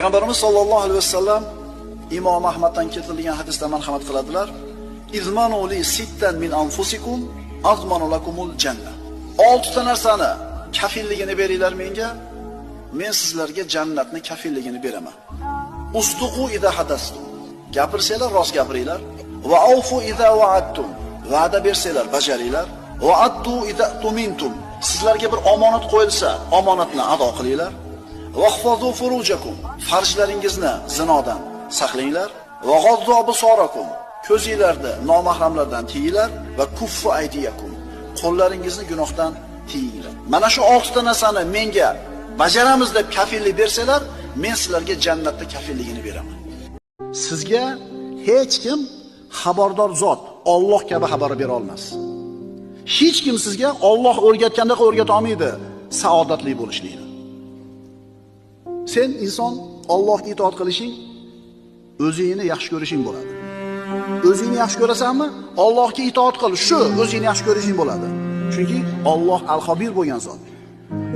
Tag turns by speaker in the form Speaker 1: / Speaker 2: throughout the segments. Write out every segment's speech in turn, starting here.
Speaker 1: Payg'ambarimiz sollallohu alayhi vasallam Imom Ahmaddan keltirilgan hadisda marhamat qiladilar. Izmanu li sittan min anfusikum azmanu lakumul janna. 6 ta narsani kafilligini beringlar menga, men sizlarga jannatni kafilligini beraman. Usduqu idha hadastum. Gapirsanglar rost gapiringlar. Va aufu idha wa'adtum. Va'da bersanglar bajaringlar. Va addu idha tumintum. Sizlarga bir omonat qo'yilsa, omonatni ado qilinglar. Wahfazu furujakum. Farjlaringizni zinodan saqlanglar. Va g'addu absarakum. Ko'zingizlarni nomahramlardan tiyinglar va kuffu aydiyakum. Qo'llaringizni gunohdan tiyinglar. Mana shu 6 ta narsani menga bajaramiz deb kafillik bersalar, men sizlarga jannatda kafilligini beraman. Sizga hech kim xabardor zot Alloh kabi xabar bera olmas. Hech kim sizga Alloh o'rgatgandaqa o'rgata olmaydi saodatli bo'lishlikni. Sen inson Allohga itoat qilishing, o'zingni yaxshi ko'rishing bo'ladi. O'zingni yaxshi ko'rasanmi? Allohga itoat qil, shu o'zingni yaxshi ko'rishing bo'ladi. Chunki Alloh al-Xabir bo'lgan zot.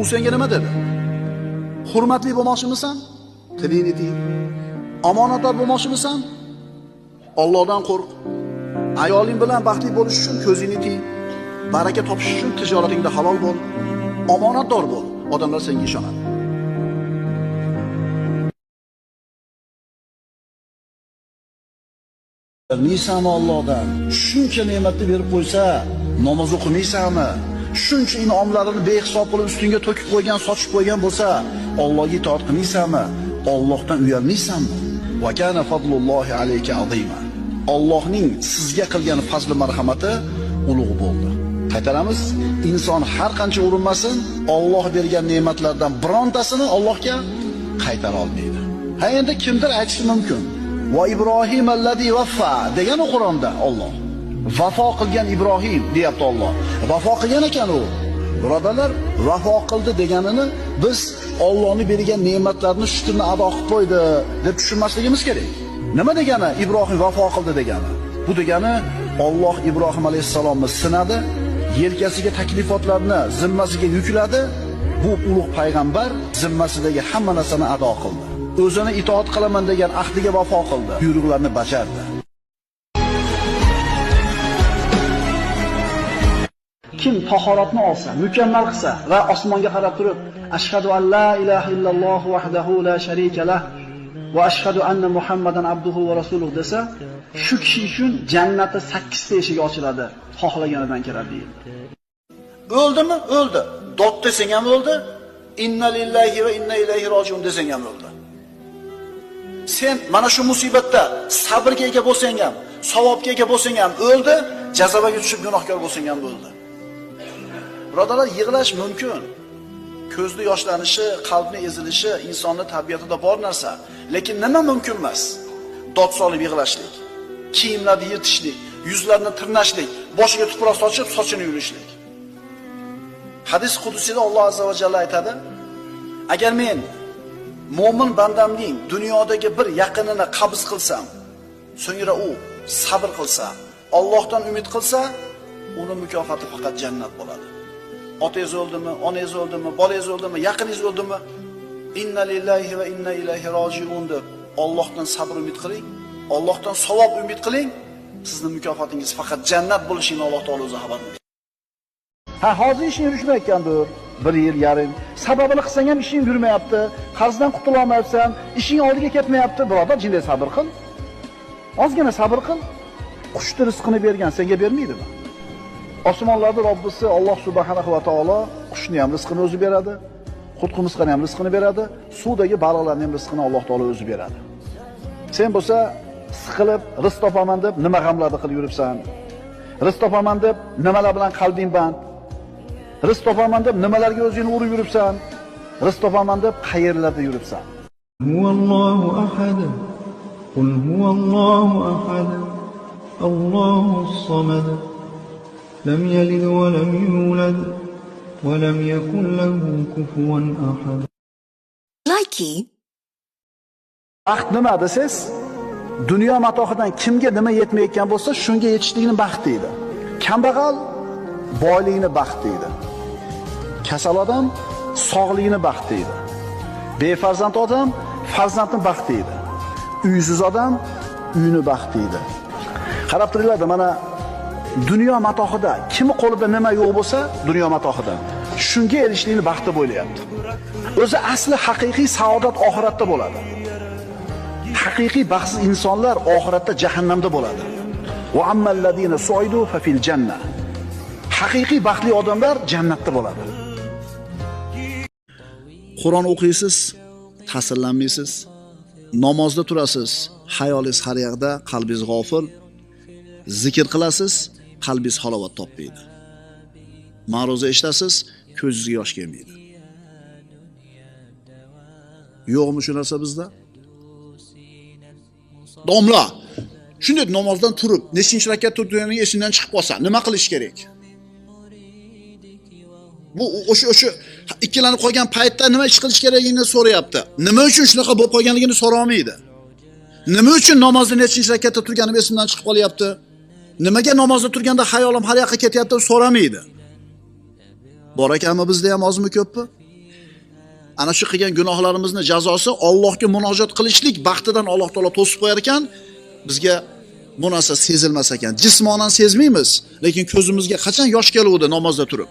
Speaker 1: U senga nima dedi? Hurmatli bo'lmoqchimisan? Tilingni tiy. Omonatdor bo'lmoqchimisan? Allohdan qo'rq. Ayoling bilan baxtli bo'lish uchun ko'zingni tiy. Baraka topish uchun tijoratingda halol bo'l. Omonatdor bo'l. Odamlar senga ishonadi. Bilmaysanmi Allohdan? Shuncha ne'matni berib qo'ysa, namoz o'qimaysanmi? Shuncha in'omlarini behisob qilib ustingga to'kib qo'ygan, sochib qo'ygan bo'lsa, Allohga itoat qilmaysanmi? Allohdan uyalmaysanmi? Va kana fadlullohi alayka azima. Allohning sizga qilgan fazli marhamati ulug' bo'ldi. Qaytaramiz, inson har qancha urinmasin, Alloh bergan ne'matlardan birontasini Allohga qaytara olmaydi. Ha, endi kimdir aytishi mumkin. Va Ibrohim allazi vaffa degan Qur'onda Alloh. Vafo qilgan Ibrohim deyapti Alloh. Vafo qilgan ekan u. Birodarlar, vafo qildi deganini biz Allohning bergan ne'matlarini shukrini ado qilib qo'ydi deb tushunmasligimiz kerak. Nima degani Ibrohim vafo qildi degani? Bu degani Alloh Ibrohim alayhissalomni sinadi, yelkasiga taklifotlarni zimmasiga yukladi. Bu ulug' payg'ambar zimmasidagi hamma narsani ado qildi. O'zini itoat qilaman degan ahdiga vafo qildi, buyruqlarni bajardi. Kim tahoratni olsa, mukammal qilsa va osmonga qarab turib, ashhadu an la ilaha illalloh vahdahu la sharika lah va ashhadu anna Muhammadan abduhu va rasuluhu desa, shu kishi uchun jannatda 8 ta eshigi ochiladi, xohlaganidan kiradi deyildi. O'ldimi? O'ldi. Dod desang ham o'ldi. Inna lillahi va inna ilayhi rojiun desang ham o'ldi. Sen mana shu musibatda sabrga ega bo'lsang ham, savobga ega bo'lsang ham o'ldi, jazoga tushib gunohkor bo'lsang ham o'ldi. Birodarlar, yig'lash mumkin. Ko'zni yoshlanishi, qalbni ezilishi insonning tabiatida bor narsa. Lekin nima mumkin emas? Dod solib yig'lashlik, kiyimlarni yirtishlik, yuzlarni tirnashlik, boshiga tuproq sochib, sochini yulishlik. Hadis qudusida Alloh azza va jalla aytadi: agar men mo'min bandamning dunyodagi bir yaqinini qabz qilsam, so'ngra u sabr qilsa, Allohdan umid qilsa, uni mukofoti faqat jannat bo'ladi. Otangiz o'ldimi, onangiz o'ldimi, bolangiz o'ldimi, yaqiningiz o'ldimi? Inna lillahi va inna ilayhi rojiun deb Allohdan sabr umid qiling, Allohdan savob umid qiling, sizning mukofotingiz faqat jannat bo'lishini Alloh taolo o'zi xabar beradi. Ha, hozir ishing yurishmayotgandir, 1 yil yarim. Sababini qilsang ham ishing yurmayapti, qarzdan qutula olmayapsan, ishing oldiga ketmayapti, birodar, jinday sabr qil. Ozgina sabr qil. Qushni rizqini bergan senga bermaydimi? Osmonlarda Robbisi Alloh subhanahu va taolo qushni ham rizqini o'zi beradi, qutqumsqani ham rizqini beradi, suvdagi baliqlarning ham rizqini Alloh taolo o'zi beradi. Sen bo'lsa siqilib rizq topaman deb nima g'amlarda qilib yuribsan? Rizq topaman deb nimalar bilan qalbing band? Rizq topaman deb nimalarga o'zingni urib yuribsan? Rizq topaman deb qayerlarda yuribsan?
Speaker 2: Huvallohu ahad. Qul huvallohu ahad. Allohus samad. Lam yalid va lam yulad va lam yakun lahu kufuwan ahad.
Speaker 3: Likey.
Speaker 1: Baxt nima desiz? Dunyo matohidan kimga nima yetmayotgan bo'lsa, shunga yetishligini baxt deydi. Kambag'al boyligini baxt deydi. Kasal odam sog'ligini baxt deydi. Befarzand odam farzandni baxt deydi. Uysiz odam uyini baxt deydi. Qarab turinglar, mana dunyo matohida kimi qo'lida nima yo'q bo'lsa, dunyo matohida shunga erishishlikni baxti bo'lyapti. O'zi asli haqiqiy saodat oxiratda bo'ladi. Haqiqiy baxtsiz insonlar oxiratda jahannamda bo'ladi. Va ammallazina suidu fa fil janna. Haqiqiy baxtli odamlar jannatda bo'ladi. Qur'on o'qiysiz, ta'sirlanmaysiz. Namozda turasiz, hayolingiz har yoqda, qalbingiz g'ofil. Zikr qilasiz, qalbingiz halovat topmaydi. Ma'ruza eshitasiz, ko'zingizga yosh kelmaydi. Yo'qmi shu narsa bizda? Domla, shunday namozdan turib, nechinchi rakat turganing esingdan chiqib qolsa, nima qilish kerak? Bu o'sha ikkilanib qolgan paytda nima ish qilish kerakligini so'rayapti. Nima uchun shunaqa bo'lib qolganligini so'raolmaydi. Nima uchun namozda nechinchi rakatda turganim esimdan chiqib qolyapti? Nimaga namozda turganda hayolim har yoqqa ketyapti deb so'ramaydi. Bor ekanmi bizda ham ozmi ko'pmi? Ana shu qilgan gunohlarimizni jazosi Allohga munojat qilishlik baxtidan Alloh taolo to'sib qo'yar ekan, bizga bu narsa sezilmas ekan. Jismonan sezmaymiz, lekin ko'zimizga qachon yosh keluvdi namozda turib?